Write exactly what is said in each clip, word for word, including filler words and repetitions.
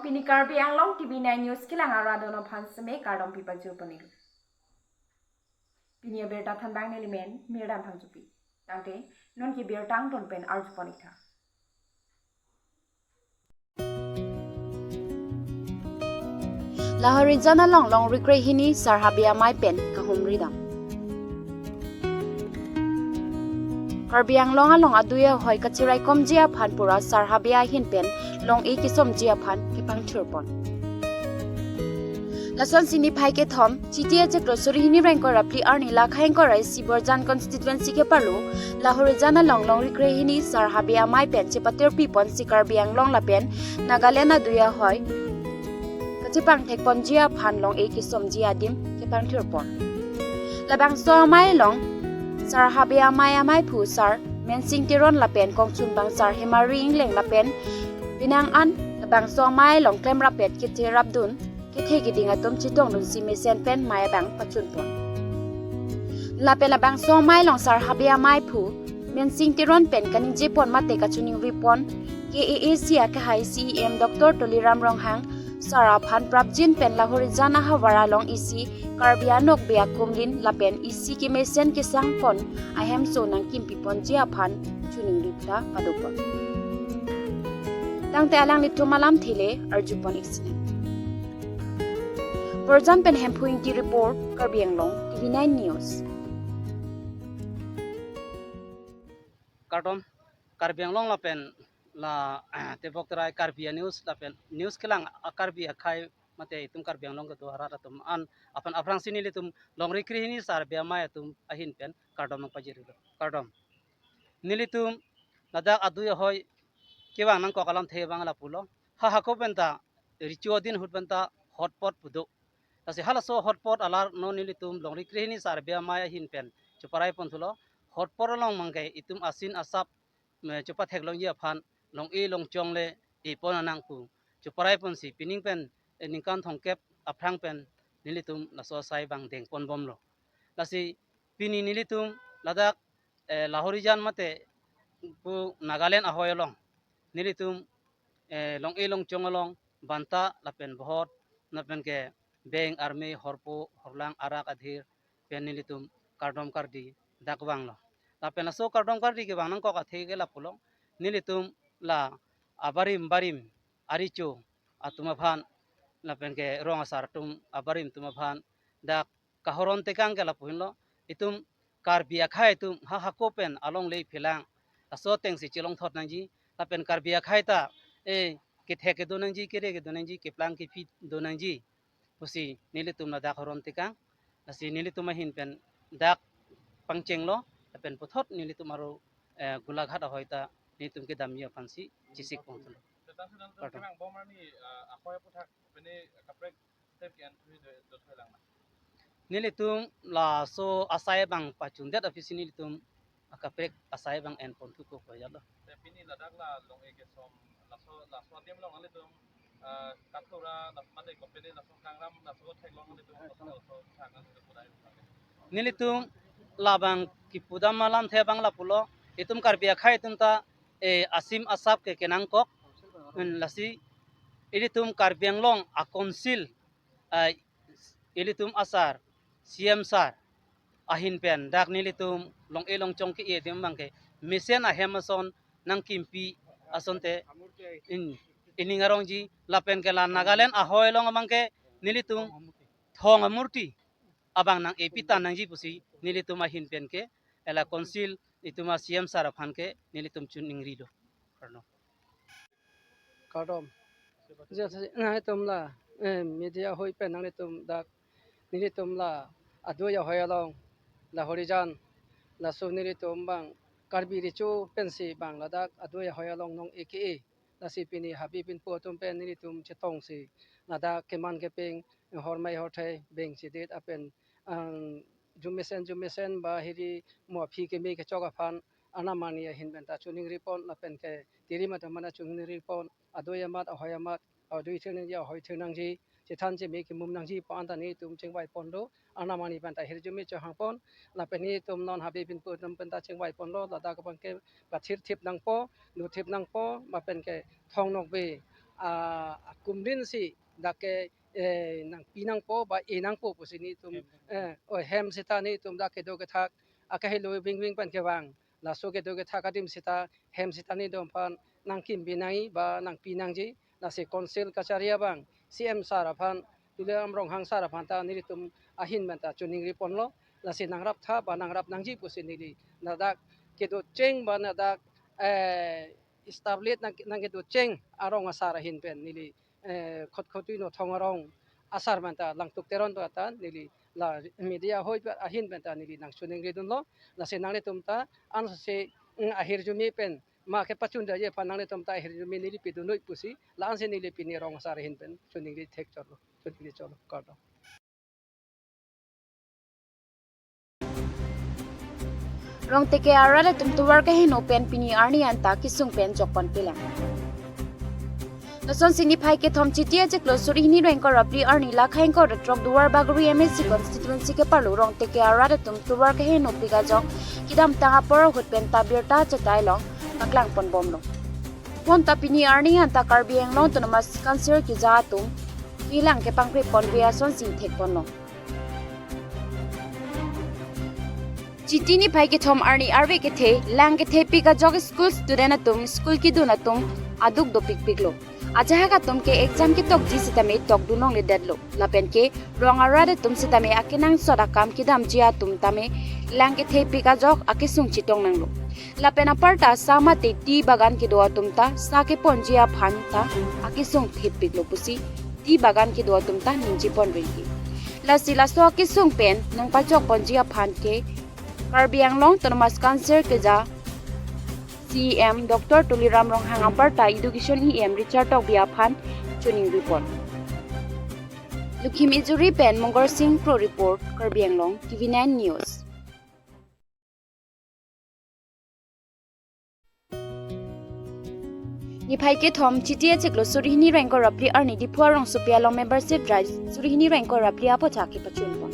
Pini Karbi Anglong T V nine News kelang arat atum aphan seme kardom pipajir pon-iklo. Pini abirta thanbang nelimen Mirdan Phangchopi. Tangte non ke birta angton pen arju pon-ik tha. Lahorijan along longri krehini Sar Habe Amei pen kahumri dam. Karbi Anglong along adui ahoi kachiraikomji aphan pura Sar Habe ahin pen long-e kesomji aphan kepangthir pon. Lasonsi niphai kethom, Chiti achiklo suri hini ingkoi ra phli arni la khei ingkoi ra isi Borjan constituency keparlo Lahorijan along longri krehini Sar Habe Amei pen chepatirpi ponsi Karbi Anglong lapen Nagaland adui ahoi kachepangthek ponji aphan long-e kesomji adim kepangthir pon. Labangso amei along Sar Habe Amei ameiphu Sar Mensing Teron lapen kongchunbang Sar Hemari Ingleng lapen penang an labangso amei along klemrappet kethe rapdun, kethe keding atum chetongdunsi mesen pen mei abang pachun pon. Lapen labangso amei along Sar Habe ameiphu Mensing Teron pen kaningje pon mate kachiningri pon K A A C akehai C E M Doctor Tuliram Ronghang Sar aphan prapjin pen Lahorijan ahavar along isi Karbi anokbe akumlin lapen isi kemesen kesang pon ahemso nangkimpi ponji aphan chiningri ta pado pon. Tangte alanglitum alamthe le arju pon-ik sinang. Borjan pen Hemphu Ingti report, Karbi Anglong T V nine News. Kardom, Karbi Anglong lapen la tebok terai Karbi a-news lapen news kelang a-Karbi akhei mate itum Karbi Anglong kedo arat atum an aphan aphrangsi nelitum longri krehini Sar Habe Amei atum ahin pen kardom nangpajirlo. Kardom. Nelitum ladak adui ahoi kevang nangkok alamthe abang lapulo. Ha hako penta recho adin ahut penta hotpot pu do. Lasi halaso hotpot alar non nelitum longri krehini Sar Habe Amei ahin pen cheparai pon thulo. Hotpot along abangke itum asin asap me chepatheklongji aphan long-e longchong le-e pon nang pu cheparai ponsi pining pen, eh, ningkan thomkep aphrang pen nelitum laso asai abang deng pon bomlo. Lasi pini nelitum ladak, eh, Lahorijan mate pu Nagaland ahoi along nelitum, eh, long-e longchong along banta lapen bohot lapen ke beng arme horpo horlang arak adhir pen nelitum kardom kardi dak vanglo. Lapen laso kardom kardi kevang nangkok athe ke lapulo, nelitum la abarim barim arecho atum aphan lapen ke rong asar atum abarim atum aphan dak kahoron tekang ke lapu henlo, itum Karbi akhei atum ha hako pen alongle phelang aso atengsi chelongthot nangji, lapen Karbi akhei ta, eh, kethek kedo nangji, kere kedo nangji, keplang kephi do nangji pusi nelitum ladak horon tekang. Lasi nelitum ahin pen dak pangchenglo, lapen puthot nelitum aro, eh, Golaghat ahoi ta nelitum kedamji aphansi chesik pon thulo. Kardom. Pini kaprek step ke-en thui do, do thoi lang na. Nelitum laso asai abang pachundet aphisi nelitum akaprek asai abang en pon thuko ko jalo. Te pini ladak la long-e kesom laso, laso adim along nelitum, ah, kathura, las mate company laso kangram, laso theklong nelitum, laso, laso thang nelitum pudai. Nelitum labang kipudam alamthe abang lapulo, itum Karbi akhei atum ta, eh, asim asap ke kenangkok, mm, lasi ilitum Karbi Anglong a-council, ah, ilitum asar, C M sar ahin pen dak nelitum long-e longchong ke-e adim abangke mesen ahem ason nangkimpi asonte in, ining arongji lapen ke la Nagaland ahoi along abangke nelitum thong amurti abang nang-epi tan nangji pusi nelitum ahin pen ke ela council itum a-C M sar aphan ke nelitum choningri do. Kardom. Kardom. Jasi nanglitum la, eh, media ahoi pen nanglitum dak nelitum la adui ahoi along Lahorijan laso nelitum abang Karbi recho pensi abang ladak adui ahoi along long-e ke-e. Lasi pini Habe pinpo atum pen nelitum chetongsi ladak keman kepeng hormai horthai beng chedet apen, ang, jumesen jumesen ba hiri mo aphi keme kechok aphan anam ani ahin pen ta choningri pon lapen ke tiri mata mana choningri pon adui amat ahoi amat adui thir nangji ahoi thir nangji chethan cheme kemum nangji pu anta nelitum chingvai pon do. Anam ani pen ta hirjume chohang pon lapen nelitum non Habe pinpo atum pen ta chingvai ponlo ladak abangke pathir thip nangpo, nu thip nangpo, lapen ke thong nokbe a, akumrin si dak ke, eh, nangpi nangpo ba e nangpo pusi nelitum, eh, o hem seta nelitum dak kedo kethak akahelo vingving pen kevang. Laso kedo kethak adim seta hem seta nelitum aphan nangkim binai ba nangpi nangji. Lasi Council kachari abang C M sir aphan, Tuliram Ronghang sir aphan ta nelitum ahin pen ta choningri ponlo. Lasi nangrap tha ba nangrap nangji pusi neli ladak kedo cheng ba ladak, eh, establish nang, nangkedo cheng arong asar ahin pen neli, eh, Khotkhotui Nothong arong asar pen ta Langtuk Teron pen ta neli la media hoi pen ahin pen ta neli nangchoningri dunlo. Lasi nanglitum ta ansi, mm, ahirjume pen ma kepachun daje aphan nanglitum ta ahirjume neli pidun noi pusi la-ansi neli pini rong asar ahin pen choningri thek chotlo, choningri chotlo, kardom. Rongteke arat atum tovar keheno pen pini arni anta kesung pen jokpon pilang. Lasonsi niphai kethom Chiti achiklo suri hini ra ingkoi ra phli arni Lakha ingkoi ra throk Duarbagori M A C constituency keparlo Rongteke arat atum tovar keheno pik ajok kedamtang apor ahut pen ta birta chetai along paklang pon bomlo. Bonta pini arni anta Karbi Anglong Autonomous Council keja atum kelang kepangkri ponpe asonsi thek ponlo. Chiti niphai kethom arni arve kethe lang kethe pik ajok school student atum school kedun atum aduk dopikpiklo. Ajahak atum ke exam ketokji sitame tokdun longledetlo. Lapen ke rong arat atum sitame akenangsot akam kedamji atum tame lang kethe pik ajok akesung chetong nanglo. Lapen aparta sa mate tea bagan kedo atum ta sa keponji aphan ta akesung thepiklo pusi tea bagan kedo atum ta ningje pon rinti. Lasi laso akesung pen nangpajok ponji aphan ke Karbi Anglong Autonomous Council keja C E M Doctor Tuliram Ronghang aparta Education E M Richard Tokbi aphan choningri pon. Lukhim Ijuri pen Mongol Singh Kro report, Karbi Anglong T V nine News. Niphai kethom Chiti achiklo suri hini ra ingkoi ra phli arni Diphu arongsopi along membership drive suri hini ra ingkoi ra phli apochak kepachun pon.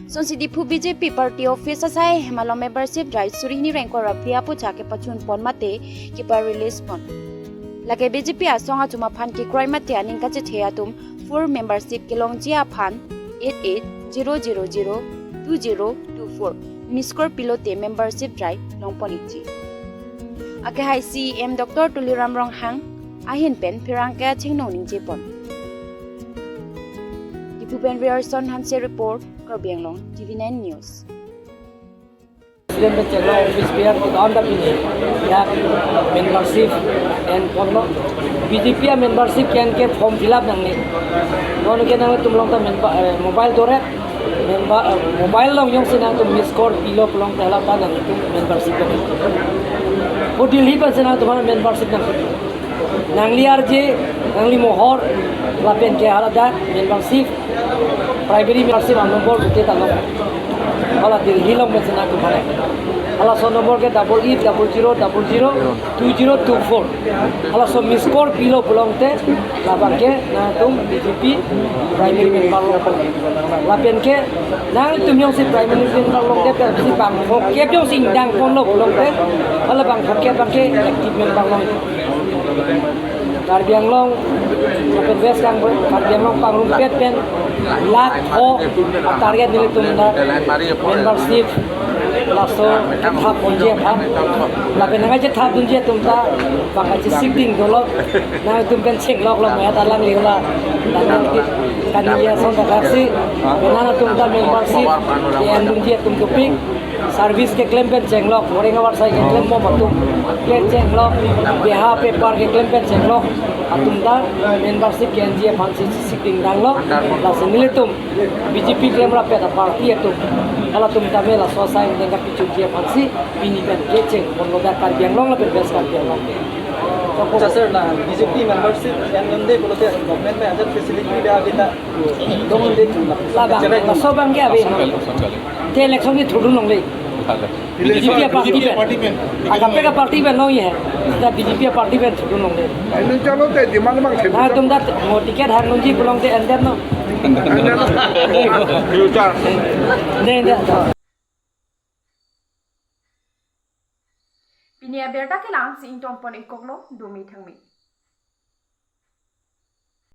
Sonsi Diphu B J P party office asai hem along membership drive suri hini ra ingkoi ra phli apochak kepachun pon mate kepa release pon. Lake B J P asong atum aphan kekroi mate aning kachethe atum full membership kelongji aphan eight eight zero zero zero two zero two four miss call pilote membership drive longpon ikji. Akehai C E M Doctor Tuliram Ronghang ahin pen pherangke achingno ningje pon. Diphu pen Rierson Hanse report, Karbi Anglong T V nine News. President pen chenglo office bearer kedon ta pini dak membership en ponlo. B J P a membership ke-en ke form fill up nangne. Non ke nangtum along ta member, eh, mobile dore, member, eh, mobile along jongsi nangtum miss call pilo pulote hala ta nangtum membership nang. Ko Delhi pensi nangtum membership nang. Nangli arje, nangli mohor, lapen ke hala dak membership, primary membership a number jute ta number. Hala Delhi along pensi nangtum hala. Halaso number ke double eight double zero double zero two zero two four. Halaso miss call pilo pulote, labang ke nangtum B J P primary member lo. Lapen ke nangtum jongsi primary member lote, pensi bangphongo kep jongsi ingdang ponlo pulote, hala bangphongo kep abang ke active member lo. Karbi Anglong, lapen West Karbi, Karbi Anglong pangrumpet pen lakh pho target nelitum dak membership laso thap ponji aphan. Lapen nangkachethap dunji atum ta bang kachesik ding dolo. Nangtum pen chenglok lo, mayat alanglelo. Nangtum kaningje ason ta kaksi. Nangtum ta membership en dunji atum dopik. Service keklem pen chenglok, foreign avarsai keklem bom atum pen chenglok, beha paper keklem pen chenglok atum ta membership ke-enji aphansi chesik ding danglo. Lasi nelitum B J P klem rapet aparty atum, halatum tame laso asai neng kapachunji aphansi pini pen kecheng ponlo dak Karbi Anglong lapen West Karbi Anglong. Sir, na B J P membership en-unde pulote government pen ajat facility ave ta dong-unde. Labang, laso abang ke ave. Te election ni thurdun longle. B J P aparty pen. Agap ke aparty pen long ye. Ta B J P aparty pen thurdun longle. Ini chalo te demand abang thek. Nangtum dak mo ticket hang nunji pulote en-det non. En-det non. Future. Dei, dei. Pini abirta kelang si ingtonpon-ik koklo, dome thangme.